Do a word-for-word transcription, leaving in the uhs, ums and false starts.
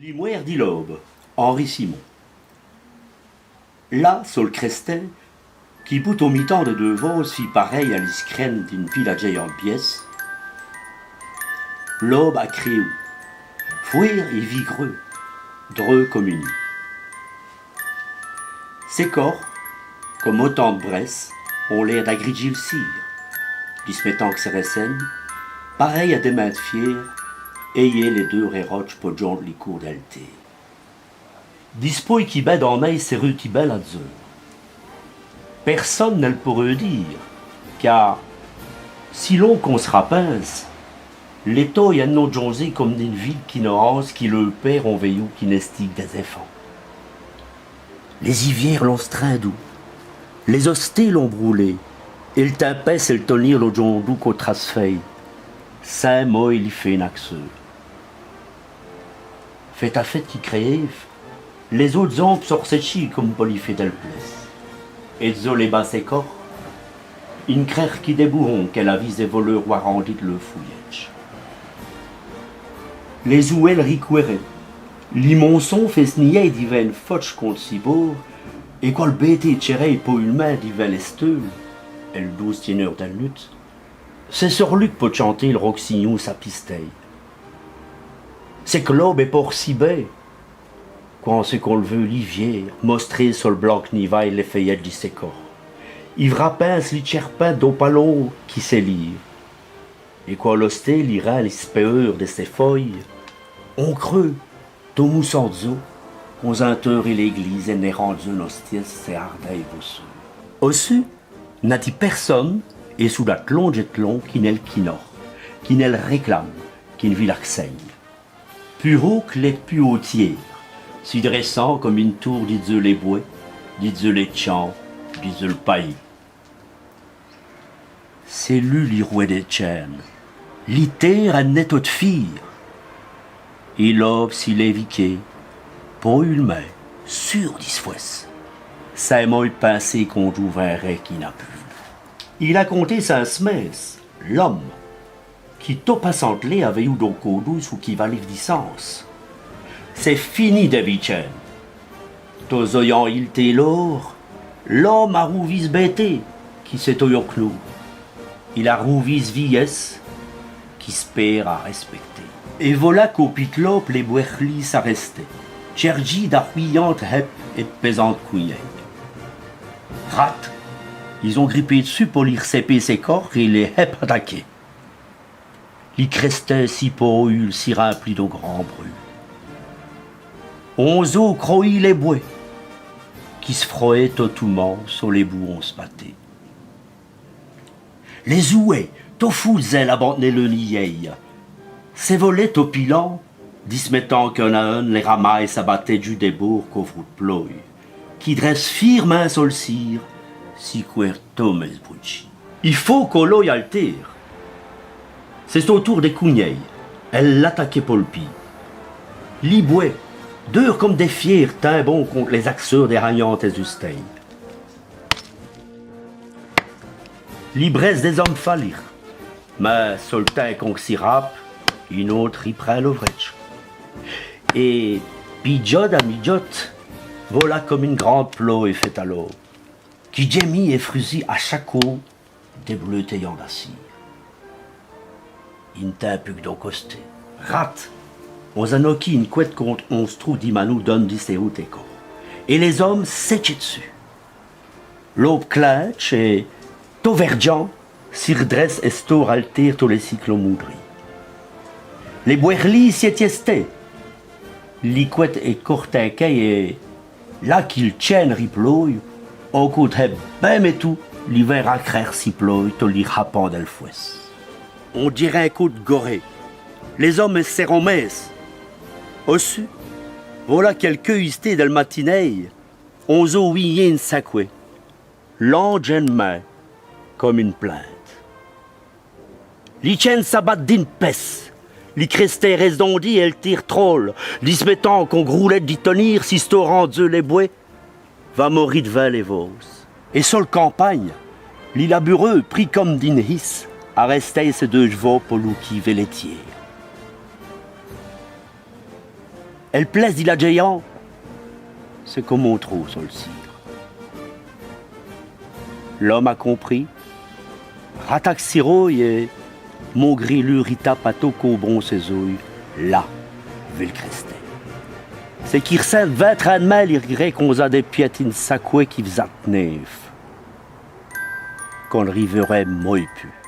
Li mwért di l'aube, Henri Simon. Là, so l' crèstê, qui boute au mitan dès deûs vôs, fét parèy a li scrène d'ine pile a djèyante bièsse, l'aube a crèhou, fwért èt vîreûs, dreût come ine île. Sès corps, come autant d' brèsses, ont l'ér d'agridjî l' cîr. Dismètant qu' sès racènes, parèyes a dès mins d' fiêr, èyèt lès deûs rêrotches po djonde li coûr dèl tére. Dispôy qu'i bède an-èy sès rûtibèles adzeûrs. Pèrsone n'èl pôreût dîre, ca, si lon qu'on s' rapinse, lès tåyes ènn' ont djondjî come d'ine vîle quinåhance qui leûs pères ont vèyoû qu'i n'èstît qu' dès-èfants. Lès-iviêrs l'ont strindou, lès-ostés l'ont broûlé, èt l' timpèsse èt l' tonêre l'ont djondou co tras s' fèy, sins måy li fé 'ne acheûr. Fêt-à-fêt qu'i crèhéve, lès-ôtes ambes sont r'sètchîyes come po li fé dèl plèce. Èt d'zos lès bas sès corps, ine crèhe qui dès bouhons qu'èl avît vôleû rwarandi d' leû fouyèdje. Lès-ouwèles ricwèrèt. Li monson fêt s' niyèye divins ine fotche conte si bôrd, èt qwand l' bêté tchèrèye po-ûlemint divins lès steûles, èl doûse tièneûr dèl nut', c'èst so l' luke po tchanter l' rocssignon sapistèye. C'èst qu' l'aube èst pôre si bê, qwand c'èst qu'on l' veût lîviêr mostrer so l' blanke nivåye lès fèyèdjes di sès corps. I vrapinse li tchèrpin d'os palås qui s'èlîve. Èt qwand l'osté li rind li spèyeûr dè sès fåyes, on creût, tot moussant d'zos, qu'on-z-inteûreut l'èglîse èn-èran d'zeû nostièsse sès ârdèyes vôsseûs. Ossu, n'a-t-i pèrsone, èt so dat londje èt long, qui n'èl kinohe, qui n'èl rèclame, qui n' vî l'acsègne. Pus hôt qu' lès pus hôts tiérs, si drèssant come ine toûr di d'zeû lès bwès, di d'zeû lès tchamps, di d'zeû l' payis. C'èst lu li rwè dès tchin.nes, li tére ènn' èst tot-fîre. Èt l'aube si lève èqué, po-ûlemint, sûr di s' fwèce, sins måy pinser qu'on djoû vint ré qu'i n'a pus. Il a conté sins s' mêsse, l'ome, qui tot passant lé aveut yû d'on côp d'ouy su qui valeûve di sins. C'èst fini dè vî tchin.nes. Tot-z-oyant hilter l'ôr, l'ome a roûvî s' bêté, qui c'èst tot-z-on cnûr. Il a roûvî s' vîyèsse, qui s' pére a rèspècté. Èt vola qu'au pîd d' l'aube lès bwèrlîs s'arèstèt, tchèrjîs d'awiyante hèbe èt d' pèzante cougnèye. Rade, il ont gripé d'ssus po lî r'cèper sès corhes èt lès hèbe ataker. Li crèstê si påhûle si rimplit d'on grand brût. On-z-ôt croyî lès bwès, qui s' froyèt tot-oumant so lès boûhons sbatés. Lès-ouwès, tot foûs d' zèls, aband'nèt leû niyèye, s'èvolèt tot pilant, dismètant qu'eune a eune lès ramâyes s'abatèt djus dès bôrds covroûs d' plåye, qui drèsse fîrmint so l' cîr, si qwêre tot mèsbroutchî. I fåt qu'on l'oye al tére. C'èst au toûr dès cougnèyes, èle ataker po l' pîd. Li bwès, deûr come dè fiêr, timbant conte lès-acheûrs dès hagnantès-ustèyes. Li brèsse dès-omes falire, mins so l' timps qu'on s'î rape, ine ôte riprind l'ouvrèdje. Èt, pidjote a midjote, vola come ine grande plåye fête a l'aube, qui djèmit èt frûzit a chaque côp dès bleûs tèyants d' cîr. I n' timp pus qu' d'on costé. Rade, on-z-a nokî ine cwède conte on-z-trou di manou d'eune di sès hôtès corhes. Èt lès-omes sètchèt d'ssus. L'aube clintche èt, tot vèrdjant, si r'drèsse èt ståre al tére tot lès cyclomoudrîs. Lès bwèrlîs si ètièstèt. Li cwède èst co r'tinkèye èt, là qui l' tchin.nes riplåye, on côp d' hèbe bin mètou li vint racrêre si plåye tot li rapant dèl fwèce. On dîreut on côp d' gorèye. Lès-omes èst sès romaîsses. Ossu, vola qu'èl queû-isté dèl matinêye, on-z-ôt wiyî ine saqwè, landjènemint come ine plinte. Li tchin.nes s'abat d'ine pèce. Li crèstê rèsse d'on djî èt l' tére trôle, dismètant qu'on groûlèdje di tonêre si stårant d'zeû lès bwès, va mori d'vins lès våses. Èt so l' campagne, li labureû, pris come d'ine hisse, arèstèt sès deûs dj'vås po loukî vès lès tiérs. èl plèce di la djèyante, c'èst come on trô so l' cîr. L'ome a compris, rataque si rôye èt, maugré lu, i tape a tos côps bons sès-ouys, la, vè l' crèstèye. C'èst qu'i r'sint vint.trant.mint li r'grèt qu'on-z-a dès piètes in sacwè qui v's-at'nève, qu'on n' rivèrè måy pus.